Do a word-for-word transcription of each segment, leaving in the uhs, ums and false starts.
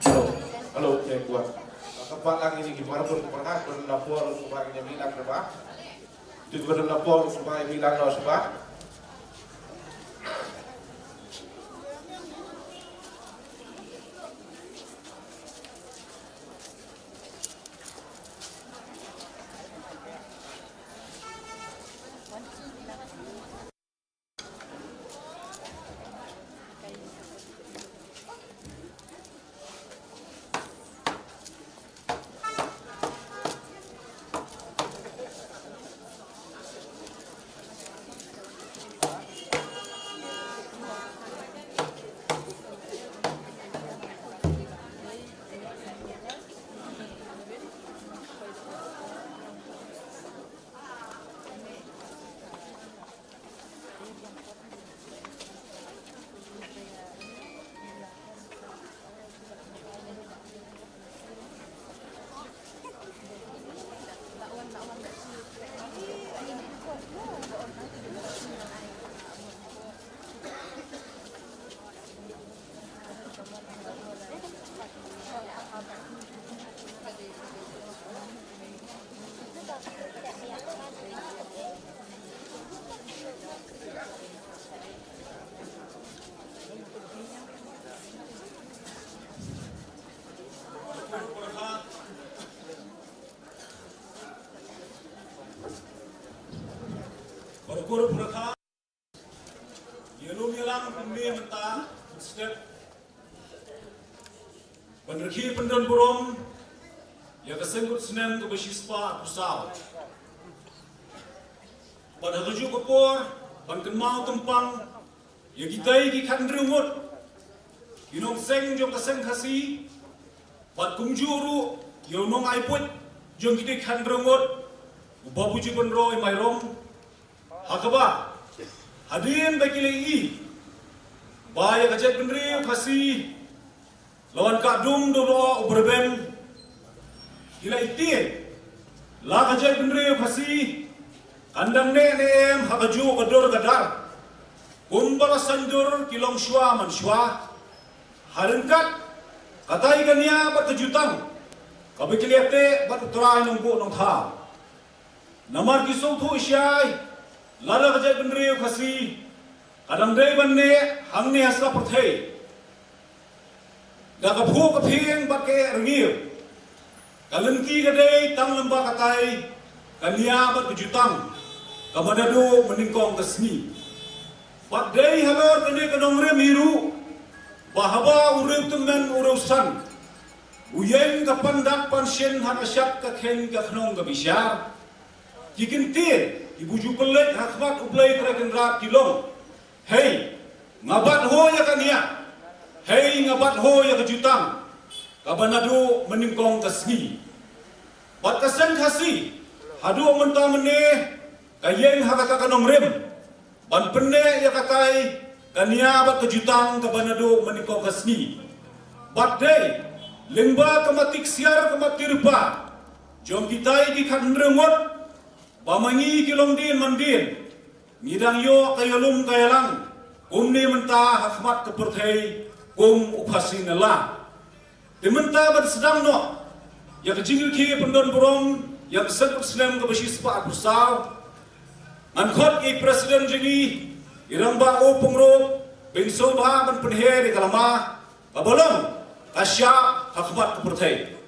Hello, hello, check one. Ka pat lang ini ki para pun para hat, pun lapor, pun para ini bilang, pun. Ti ba don na por shuwa, ïa mi lang noh shuwa. Para kur para kha. Ïalum ïalam kumne mynta, step. Ban rkhie pyndon burom ïa ka seng kut snem kaba shispah arphew saw. Bad ha kajuh ka por ban kynmaw tympang ïa kitei ki khathynriew ngut ki nongseng jong ka seng Khasi, bad kumjuh ruh ïa u nongai buit jong kitei ki khathynriew ngut, u Babu Jibonroy Mairom. Ha kaba hadien ba ki la ïohi Ba ïa ka jaitbynriew Khasi la wan ka dum dum o u brebem. Ki la ïa tieng la ka jaitbynriew Khasi kan dang neh ne em ha ka juh ka dur ka dar. Kumba la saiñdur ki longshuwa manshuwa. Ha ryngkat katai ka nia bad ka jutang kaba ki la ïa teh bad u Trai Nongbuh Nongthaw. Namar ki sngewthuh shai lada ka jaitbynriew Khasi ka dang dei ban neh hangne ha sla pyrthei da ka phuh ka phieng bad ka eh rngiew, ka lynti ka dei tang lyngba katai ka nia bad ka jutang kaba naduh mynnyngkong ka sngi. Bad dei halor kane ka nongrim hi ruh ba haba u riewtymmen u riewsan u ïeng ka pandak panshin ha ka shad ka kheiñ ka khnong ka bishar, ki kyntien kiba ju pynleit ha khmat U Blei Trai Kynrad ki long: Hei, nga bat ho ïa ka nia, hei, nga bat ho ïa ka jutang kaba naduh mynnyngkong ka sngi. Bad ka seng Khasi haduh mynta mynne ka ïeng ha kata ka nongrim ban pynneh ïa katai ka nia bad ka jutang kaba naduh mynnyngkong ka sngi. Bad dei lyngba ka matiksiar ka matirpa jong kitai ki khathynriew ngut ba ma ngi ki longdien mandien ngi dang ïoh ka ïalum ka ïalang kumne mynta ha khmat ka pyrthei kum u Khasi Nala. Te mynta ban sdang noh ïa ka jingïakhih pyndonburom ïa ka seng Kynrad kaba shispah arphew saw, ngan khot ïa i President jong ngi, i Rangbah O. Pyngrope, ban sngewbha ban pynher ïa ka lama kaba long ka shah ha khmat ka pyrthei.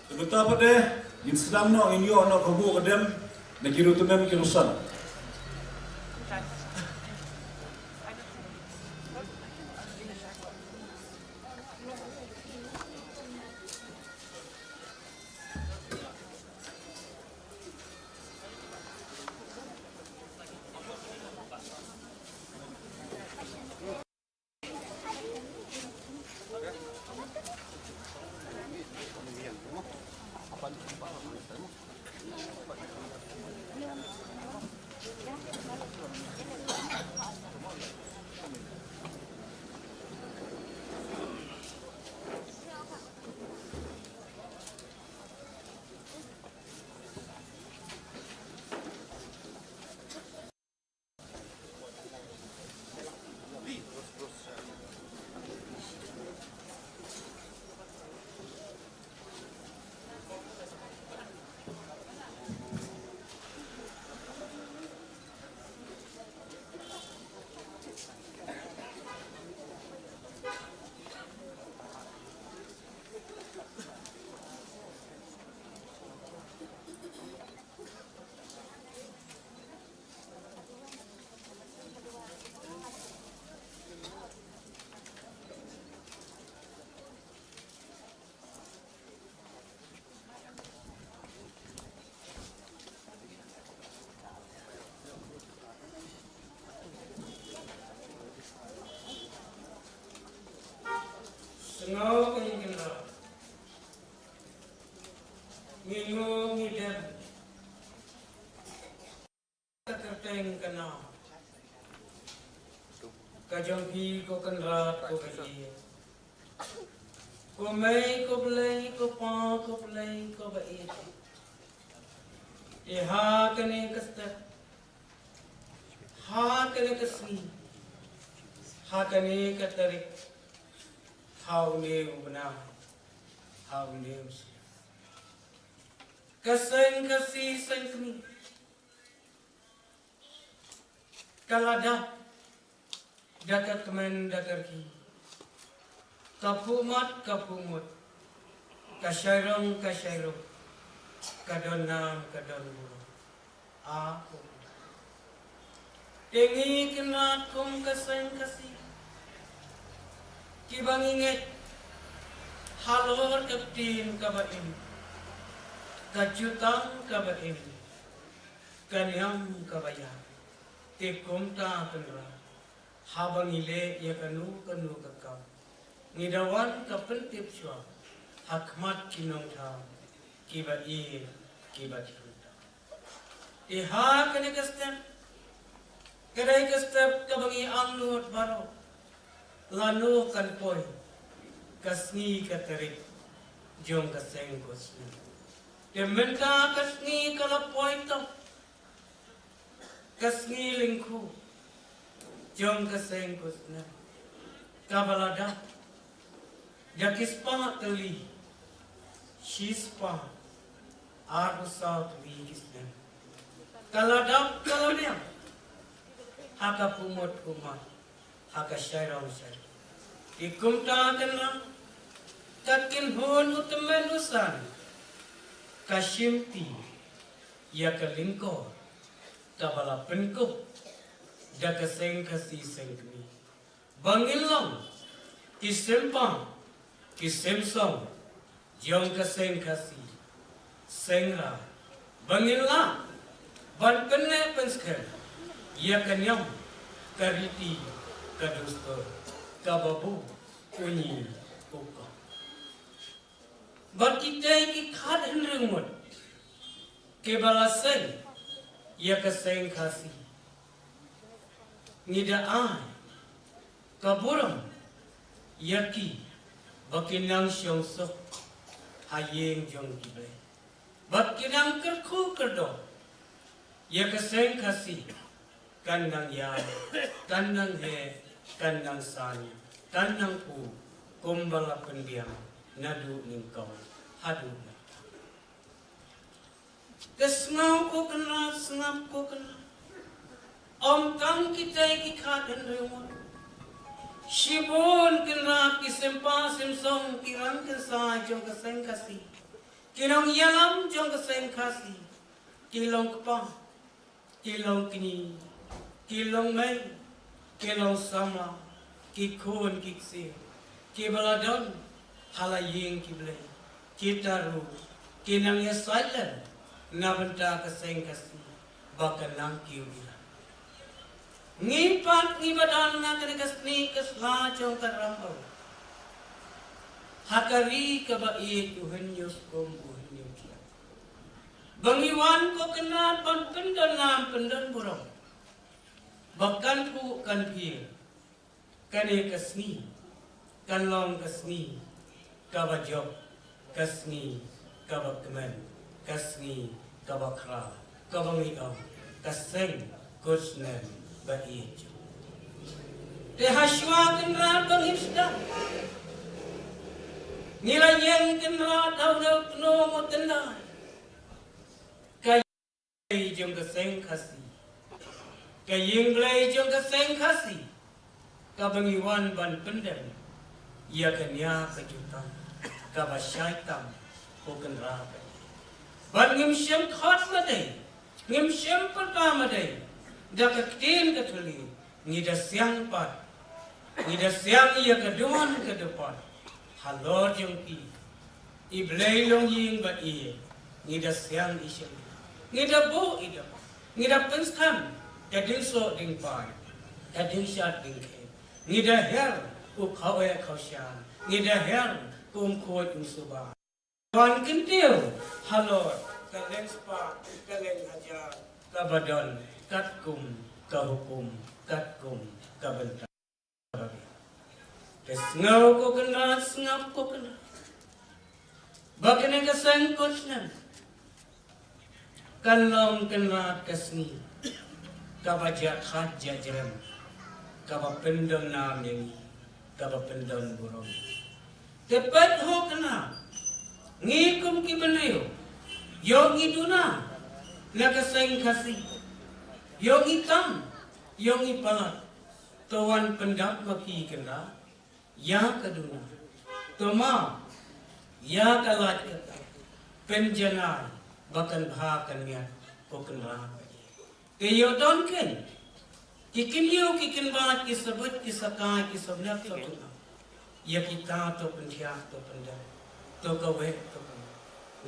Te mynta pat de ngin sdang noh, ngin ïoh noh ka buh ka dem na ki riewtymmen ki riewsan. Sngew ka ïing kynrad. Ngi nguh ngi dem. Ka kyrteng ka nam ka jong phi ko Kynrad ko Baïeit. Ko mei ko Blei, ko pa ko Blei, ko Baïeit. Te ha kane ka step, Ha kane ka sngi, ha kane ka tarik, ha une u bnai, ha une u snem, ka seng Khasi seng kmie ka la dap da ka kmen da ka rkhie. Ka phuh mat ka phuh mut, ka shai rong ka shai ruh, ka don nam ka don burom. A phuh. Te ngi Kynrad kum ka seng Khasi, kiba ngi ngeit halor ka ktien kaba im, ka jutang kaba im, ka niam kaba ïar. Te kumta Kynrad, haba ngi leh ïa kano kano ka kam, ngi da wan ka pyntip shuwa ha khmat ki nongthaw kiba ïeit kiba thiang tam. Te ha kane ka step, ka dei ka step kaba ngi angnud baroh, lano kan poi ka sngi ka tarik jong ka seng kut snem. Te mynta ka sngi ka la poi, to ka sngi lyngkhuh jong ka seng kut snem, kaba la dap da ki spah tylli, shi spah arphew saw tylli ki snem. Ka la dap ka la biang ha ka phuh mut phuh mat, ha ka shai rong shai ruh. Te kumta Kynrad, ka kynhun u tymmen u san, ka shimti ïa ka lyngkor kaba la pynkup da ka seng Khasi seng kmie, ba ngin long ki seng pang ki seng song jong ka seng Khasi seng Raid, ba ngin lah ban pynneh pynskhem ïa ka niam, ka riti, ka dustur kaba buh u ñi u kop. Bad kitei ki khathynriew ngut kiba la seng ïa ka seng Khasi, ngi da ai ka burom ïa ki ba ki nang shong suk ha ïing jong ki Blei, bad ki nang kyrkhu kyrdoh ïa ka seng Khasi, kan nang ïaid, kan nang heh, kan nang san, kan nang phuh, kumba la pynbiang naduh nyngkong haduh mynta. Te sngew ko Kynrad, sngap ko Kynrad. Ym tang kitei ki khathynriew ngut, shibun Kynrad ki seng pang seng song, ki rangkynsai jong ka seng Khasi, ki nongïalam jong ka seng Khasi, ki long kpa, ki long kñi, ki long mei, ki long samla, ki khun ki ksiew, kiba la don ha la ïing ki Blei, kita ruh ki nang ïasaid lem na bynta ka seng Khasi ba kan nang kiew biang. Ngi pat ngi ba don ha kane ka snieh ka sla jong ka Ramew, ha ka ri kaba ïeit, u Hynñiewskum u Hynñiewtrep, ba ngi wan ko Kynrad ban pyndon nam pyndon burom, ba kan phuh kan phier, kane ka sngi kan long ka sngi kaba jop, ka sngi kaba kmen, ka sngi kaba khraw, kaba ngi ong ka seng kut snem ba ïeit. Te ha shuwa Kynrad ba ngin sdang, ngi la ïeng Kynrad ha u nongtnum u tyndai, ka Blei jong ka seng Khasi, ka ïing Blei jong ka seng Khasi, kaba ngi wan ban pyndem ïa ka nia ka jutang kaba shai tam, ko Kynrad. Bad ngim shym khot ma dei, ngim shym pyrta ma dei da ka ktien ka thylli, ngi da siang pat, ngi da siang ïa ka duwan ka dupot halor jong ki, i Blei longïing ba ïeit, ngi da siang i shem, ngi da buh i da, ngi da pynskhem ka dingsuk dingpai, ka dingshad dingkheiñ, ngi da her u khaweh khawshan, ngi da her u umkhuid umsuba. Wan kyntiew halor ka leng spah, ka leng hajar, kaba don katkum ka hukum, katkum ka bynta. Te sngew ko Kynrad, sngap ko Kynrad, ba kane ka seng kut snem kan long Kynrad ka sngi Kaba jah khat jah jrem, kaba pyndon nam ïa ngi, kaba pyndon burom. Te peit ho kane, ngi kum ki bynriew, ïoh ngi duna na ka seng Khasi, ïoh ngi tam, ïoh ngi palat. To wan pyndap ma ki kynrad ïa ka duna. To ma ïa ka lait kata, pynjanai ba kan bha kan miat ko kynrad. Te ïoh don ken ki kynñiew ki kynbat, ki sabuit ki sakai, ki sabnep sabuna. Ïa kita to pynthiah, to pyndap, to kaweh, to kaweh.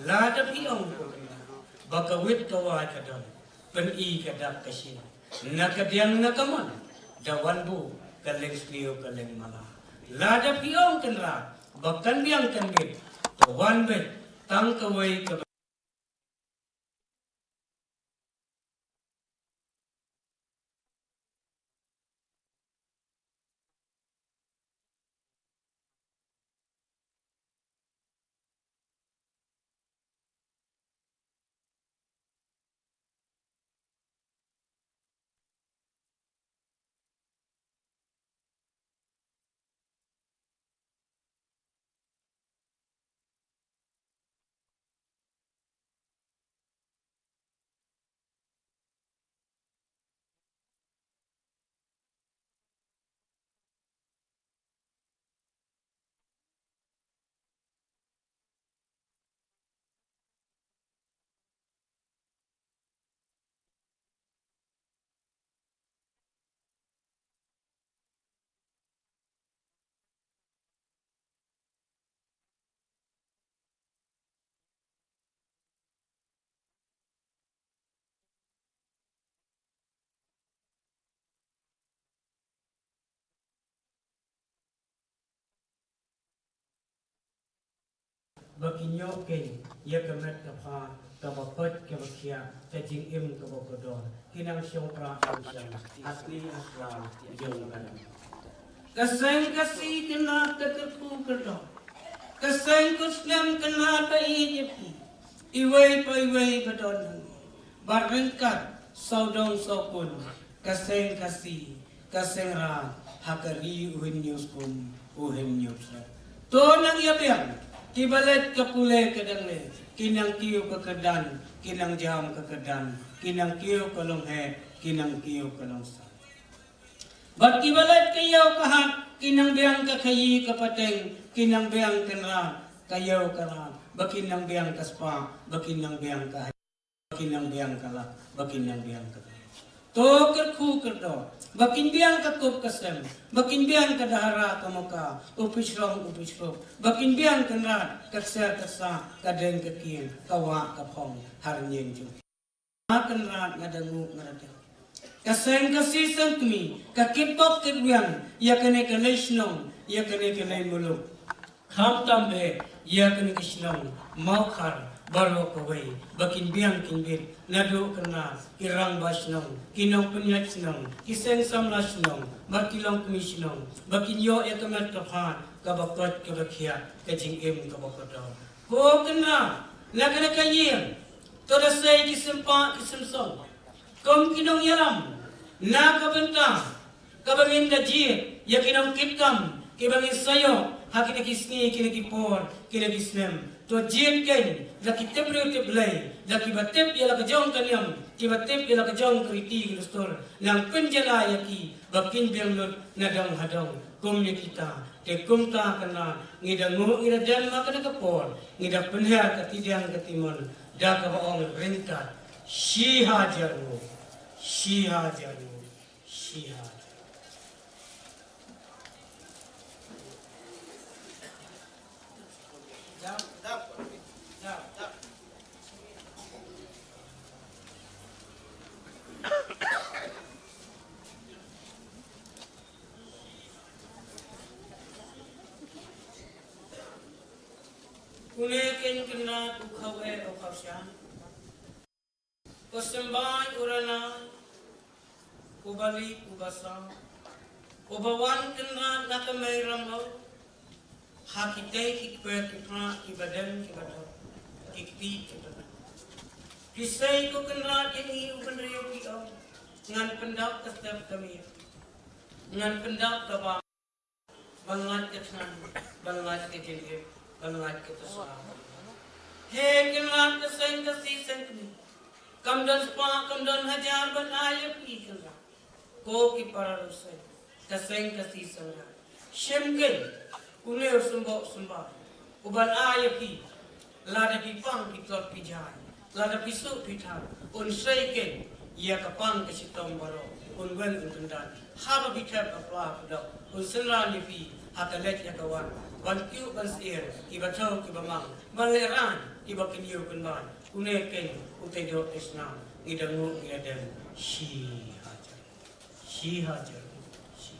Lada phi ong ko kynrad ba ka wit ka wai ka don, pyni ka dak ka shin, na ka diang na ka mon, da wan buh ka leng sniew ka leng mala. Lada phi ong kynrad ba kan biang kan bit, to wan bit tang kawei ka Ba kin ïoh keiñ ïa ka met ka phad kaba koit kaba khiah, ka jingim kaba kordor, ki nang shong pra shong shan ha sni ha sla jong ka. Ka seng Khasi kynrad ka kyrkhu kyrdor, ka seng kut snem kynrad ba ïeit ïa phi, iwei pa iwei ba don hangne, ba ryngkat sawdong sawkun, ka seng Khasi, ka seng Raid, ha ka ri u Hynñiewskum u Hynñiewtrep. To nang ïa biang, kiba leit ka pule ka dangle, ki nang kiew ka kyrdan, ki nang jam ka kyrdan, ki nang kiew ka longheh, ki nang kiew ka longsat. Bad kiba leit ka ïew ka hat, ki nang biang ka khaïi ka pateng, ki nang biang kynrad, ka ïew ka rad, ba ki nang biang ka spah, ba ki nang biang ka ba ki nang biang ka lak, ba ki nang biang ka. To kyrkhu kyrdor, ba kin biang ka kup ka sem, ba kin biang ka dahra ka moka, u pynshong u pynshrong, ba kin biang kynrad, ka ksar ka sah, ka deng ka kieng, ka wah ka phong, ha rynïeng jong. Nga kynrad nga da nguh nga da dep. Ka seng Khasi seng kmie, ka kit bok kit wiang, ïa kane ka lei shnong, ïa kane ka lei muluk. Khamtam eh, ïa kane ka shnong Mawkhar baroh kawei, ba kin biang kin bit, naduh kynrad, ki rangbah shnong, ki nongpynïaid shnong, ki seng samla shnong, bad ki longkmie shnong, ba kin ïoh ïa ka met ka phad kaba koit kaba khiah, ka jingim kaba kordor. Ko kynrad, na kane ka ïing, to da sei ki sympa ki symsong, kum ki nongïalam, na ka bynta kaba ngin da jied ïa ki nongkitkam kiba ngin sa ïoh ha kine ki sngi, kine ki por, kine ki snem. To jied keiñ da ki tip briew tip Blei, da kiba tip ïa la ka jong ka niam, kiba tip ïa la ka jong ka riti ka dustur, nang pynjanai ïa ki ba kin biang lut na dong ha dong kum ïa kita. Te kumta kynrad, ngi da nguh ngi da dem ha kane ka por, ngi da pynher ka tidiang ka timon da kaba ong ryngkat, shi hajar nguh, shi hajar nguh. Shi hajar. Une keiñ kynrad u khaw eh u khaw sha. Ko symbai u ranai, ko bali u basa, ko ba wan kynrad na ka mei Ramew, ha kitei ki kper ki phra, ki badem ki bador, ki kti ki bador. Ki sei ko kynrad ïa ngi u bynriew ki ong, Ngan pyndap ka step ka miet. Ngan pyndap ka bam. Ban lait ka thngan, ban lait ka jingim, ban lait ka tswara. He kin lait ka seng ka si seng kmie. Kam don spah, kam don hajar ban ai ïa phi kynrad. Ko ki para rysei, ka seng ka si seng kmie. Shim kein une u symboh symbai uban ai ïa phi. Lada phi pang phi tlot phi jai, lada phi suk phi thar, un sei kein ïa ka pang ka shitom baroh, un wen un kyndan. Haba phi thep ka pla ka dok, un synran ïa phi ha ka leit ïa ka wan. Ban kiew ban syier kiba thew kiba mang, ban lehraiñ kiba kynñiew kynban. Une kein u tei doh tei snam, ngi da nguh ngi da dem. Shi hajar. Shi hajar. Shi.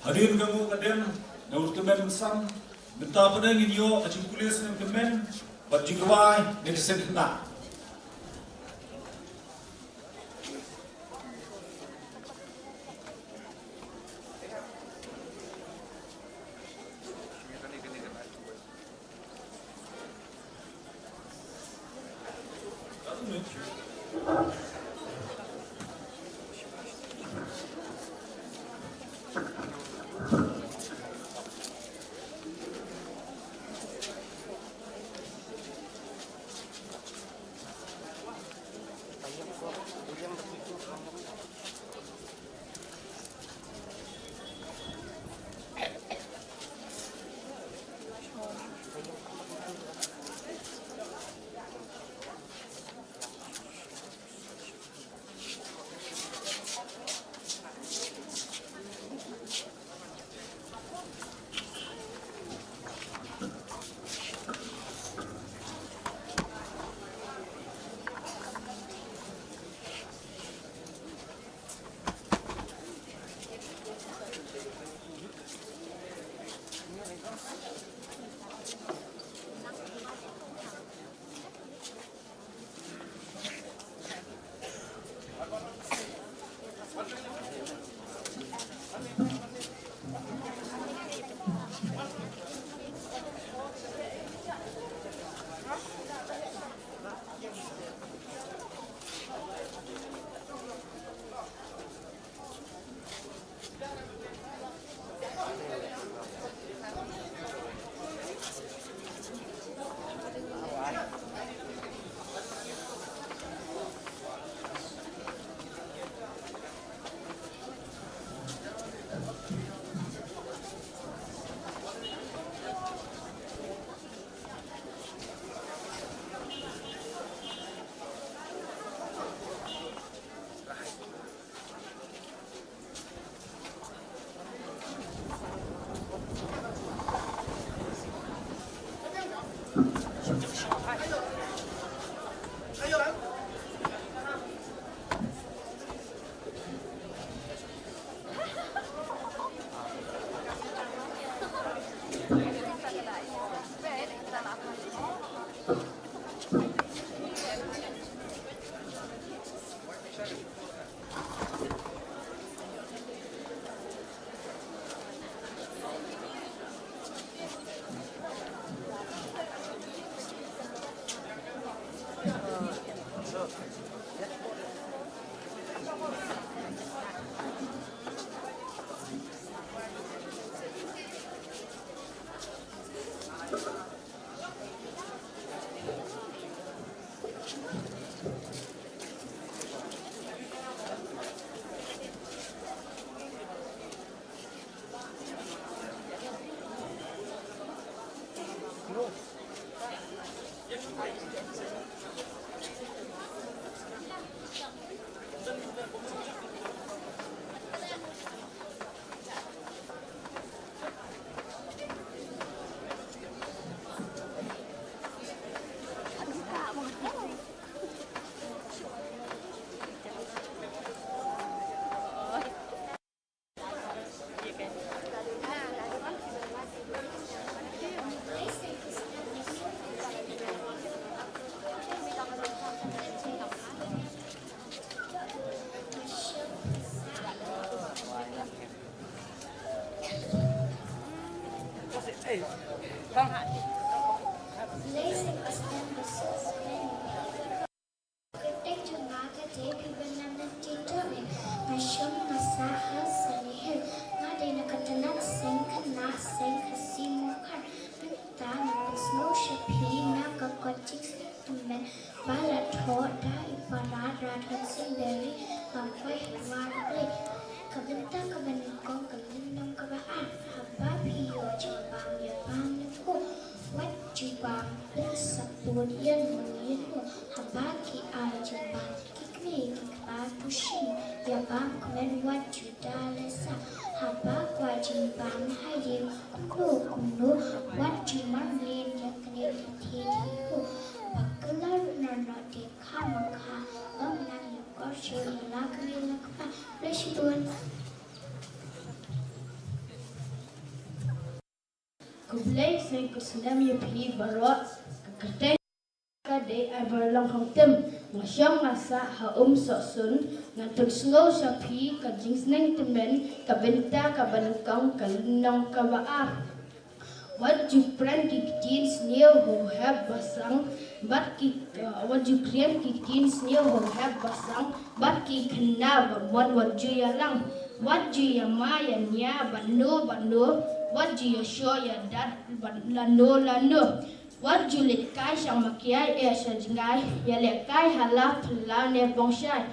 Hadien ka nguh ka dem na u tymmen Mynsam, mynta pat ngin ïoh ka jingpule snem tymmen bad jingduwai na ka seng khynnah. Nga ka dei Pibynam Nangtitoh Ri. Nga shong nga sah ha Sunny Hill. Nga dei na ka tnat seng khynnah seng Khasi Mawkhar. Mynta nga pynsngew sha phi na ka kot jingsneng tymmen ba la thoh da i para Radhon Sing Berry, ba kwai ha Blei. Ka bynta kaba nyngkong ka lynnong kaba ar. Haba phi ïoh jingbam ïa bam ïa u, wat ju bam pynsaput ïa u ïa u. Haba ki ai jingbam ki kmie ki kpa, to shim ïa bam kmen, wat ju da lehse. Haba kwah jingbam ha ïing kumno kumno, wat ju marmlien ïa kane ka thie thie u. Ba kylla ruh noh noh te khamkha, ba nang ïa kor shuh ïa la kmie la kpa. Khublei shibun. Khublei sngewbha snem ïa phi baroh. Ka kyrteng ka dei Aibarlong Khongtim. Nga shong nga sah ha Umsohsun. Ngan pynsngew sha phi ka jingsneng tymmen, ka bynta kaba nyngkong, ka lynnong kaba ar. Wat ju kren ki ktien sniew hok hep basang bad ki, uh, wat ju kren ki ktien sniew hok hep basang bad ki khynnah ba mon, wat ju ïalang. Wat ju ïa ma ïa nia bad no bad no. Wat ju ïa sho ïa dat bad lano lano. Wat ju leit kai sha makiai eh sha jngai, ïa leit kai ha la phyllaw ne bongshai.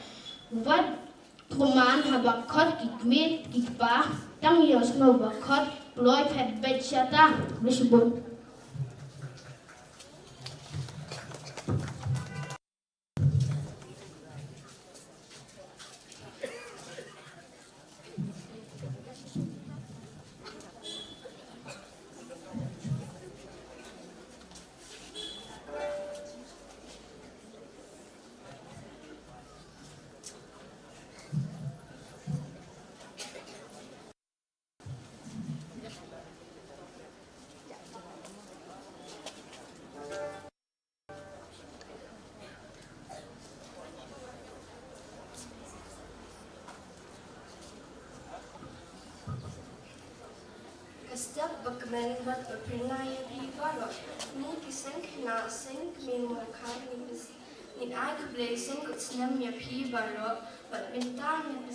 Wat kumne haba khot ki kmie ki kpa, tang ïohsngew ba khot kloi phet beit shata. Khublei shibun. Ka step ba kmen bad ba pyrnai ïa phi baroh. Ngi ki seng khynnah seng kmie Mawkhar ngin ai khublei sngewbha snem ïa phi baroh. Bad mynta ngin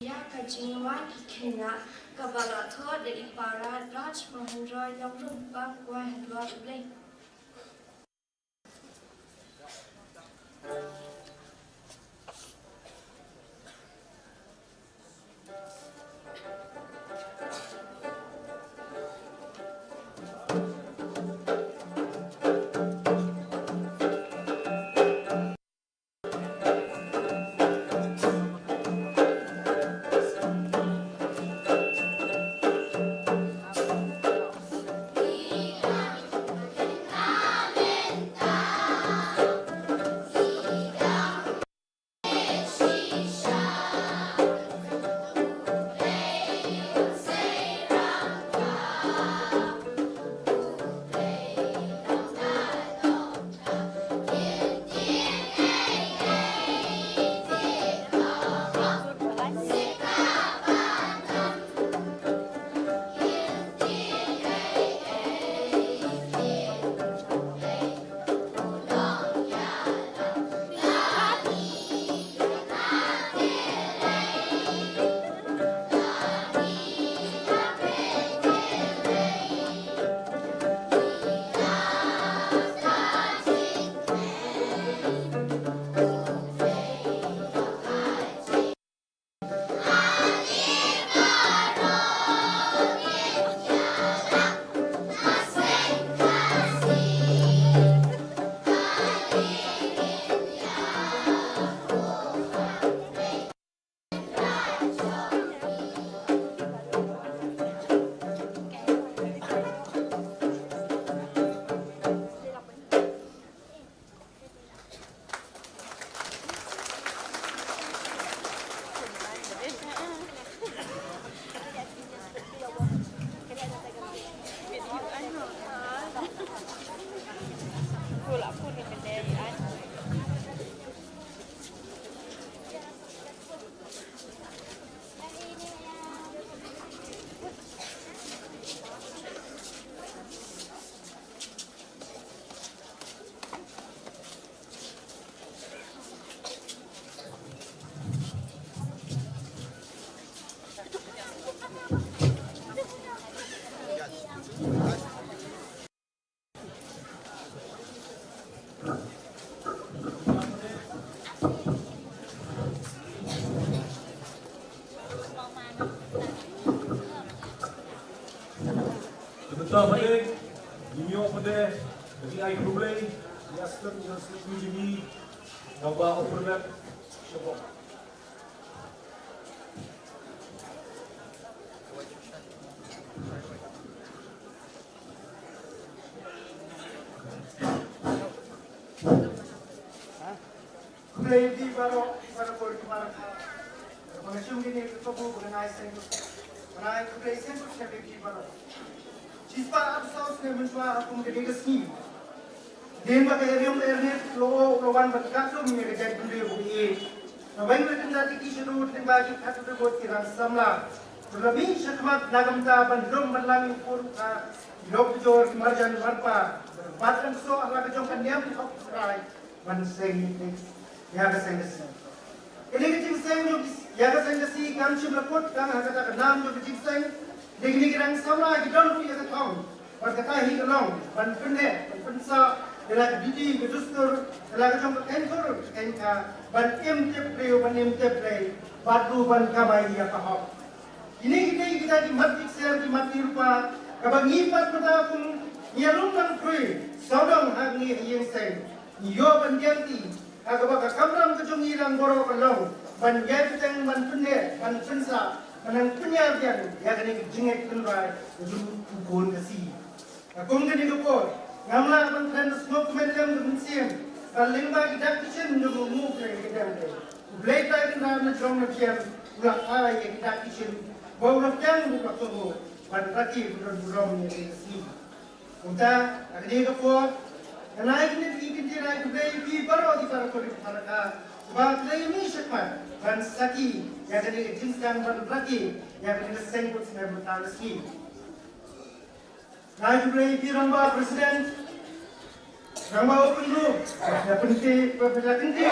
ïa ka jingwan ki khynnah kaba la thoh da i para Raj Mohan Roy Nongrum, ba kwai ha Blei. Pade, ngi ïoh pade, ngi ai khublei ïa stem ïa stem jong ngi, naba overlap shabok. Khublei ïa phi baroh, baroh ki baroh. Ba nga shim kine ki kabu ba nga ai seng. Ba nga ai khublei seng sha phi baroh. Shispah arphew saw snem mynshuwa ha kum kane ka sngi. Dien ba ka Ïaïong Ïaïong la wan ban katkum ïa ka jaitbynriew ba ïeit. Nga weng la kynda ki shaduh lyngba ki khatduh ki rang samla. Ba la mih shakhmat na ka bynta ban lum ban lang ïa u pur u kha, ïa u pujor ki marjan marpa. Bad kan snoh ha la ka jong ka niam ki hok ki trai. Ban seng ïa ka seng ka si. Kane ka jingseng jong ïa ka seng ka si kam shym la kut tang ha kata ka nam jong ka jingseng. Dei kine ki rang samla ki don ruh ïa ka thong. Bad kata hi ka long ban pynneh ban pynsah ïa la ka riti ka dustur, ïa la ka jong ka kyntur ka kynkha, ban im tip briew ban im tip Blei, bad ruh ban kamai ïa ka hok. Kine kine kita ki mat ki ksiar ki mat ki rupa kaba ngi pat mynta kum ngi ïalum nang pyrshah sawdong ha ngi ha ïing seng. Ngi ïoh ban diengti ha kaba ka kamram ka jong ngi lang baroh ka long ban ïai bteng ban pynneh ban pynsah ban nang pynïar biang ïa kane ka jingngeit tynrai ka jong u khun ka si. Ka kum kane ka por ngam lah ban kren sngewkmen lem ka mynsiem ka lyngba ki dak ki shin jong u Blei ka dang dei. U Blei Trai Kynrad na jrong na pyrshah u la ai ïa ki dak ki shin ba u la pyrshang u la kynmaw ban rakhe ban don burom ïa ka si. Kumta ha kane ka por nga ai kine ki kyntien ai khublei ïa phi baroh ki para kuri para ka ba phi la ïa mih shakhmat ban sakhi ïa kane ka jingsiang ban rakhe ïa kane ka seng kut seng ban tang sngi. Nga ai khublei ïa phi Rangbah President, Rangbah Open Group, ïa pynti ïa pynti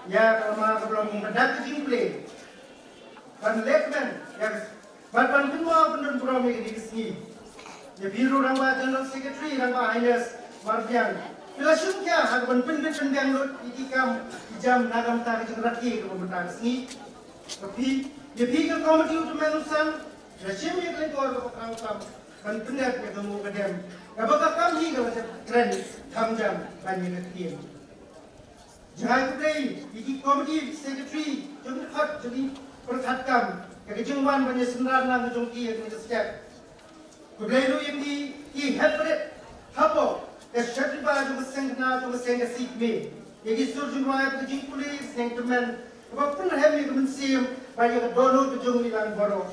ïa ka lama ka blong ban dak ka jingpule ban leh kmen ïa ka Bad ban pynmih ban don burom ïa kine ki sngi. Ïa phi ruh Rangbah General Secretary, Rangbah Highness Marbiang. Phi la shim khia ha ka ban pynbit pynbiang lut ïa ki kam ki jam na ka bynta ka jingrakhe ka bynta ka sngi. Ka phi, ïa phi ka committee u tymmen u san, la shim ïa ka lyngkor ka ba kang kam ban pyndep ïa ka mu ka dem. Ka ba ka kam hi ka la kren kham jam ban ïa ka ktien. Jngai khublei ïa ki committee secretary jong ki khot jong ki pyrkhat kam ïa ka jingwan ban ïa synran lang jong ki ïa ka step. Khublei ruh ïa ki ki hep rit hapoh ka shet ba jong ka seng khynnah jong ka seng ka si kmie. Ïa ki sur jong rwai ka jingpule seng tymmen kaba pynrhem ïa ka mynsiem ba ïa ka dohnud ka jong ngi lang baroh.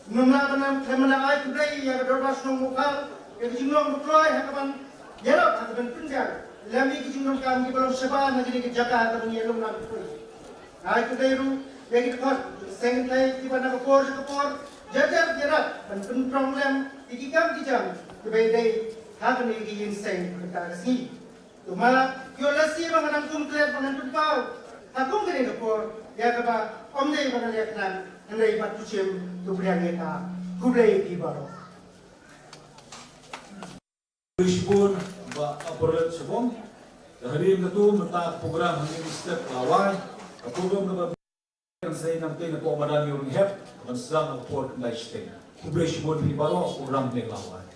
Ngam lah ban ym khlem ai khublei ïa ka Dorbar Shnong Mukhar ïa ka jinglong ba kloi ha ka ban ïarap ha ka ban pynjah lem ïa ki jingdonkam kiba long shabar na kane ka jaka ha ka ban ïalum lang poi. Ai khublei ruh ïa ki dkhot seng kynthei kiba na ka por sha ka por jar jar ïarap ban pynprong lem ïa ki kam ki jam kiba ïadei ha kane ka ïing seng kata ka sngi. Kumba ïoh lehse ba nga dang kum klet ba ngan pynpaw ha kum kane ka por ïa kaba ym dei ba nga leh khnang hynrei bad u shim tu pdiang ïa ka. Khublei ïa phi baroh. Khublei shibun Bah Apolet Shabong. Ka hadien katu mynta ka program hangne step ka wai. Ka program kaba Kan sa ïa nangta na pok madan ïa u ring hep ban sdang ha ka por khyndai shiteng. Khublei shibun ïa phi baroh, u ram ne la wai.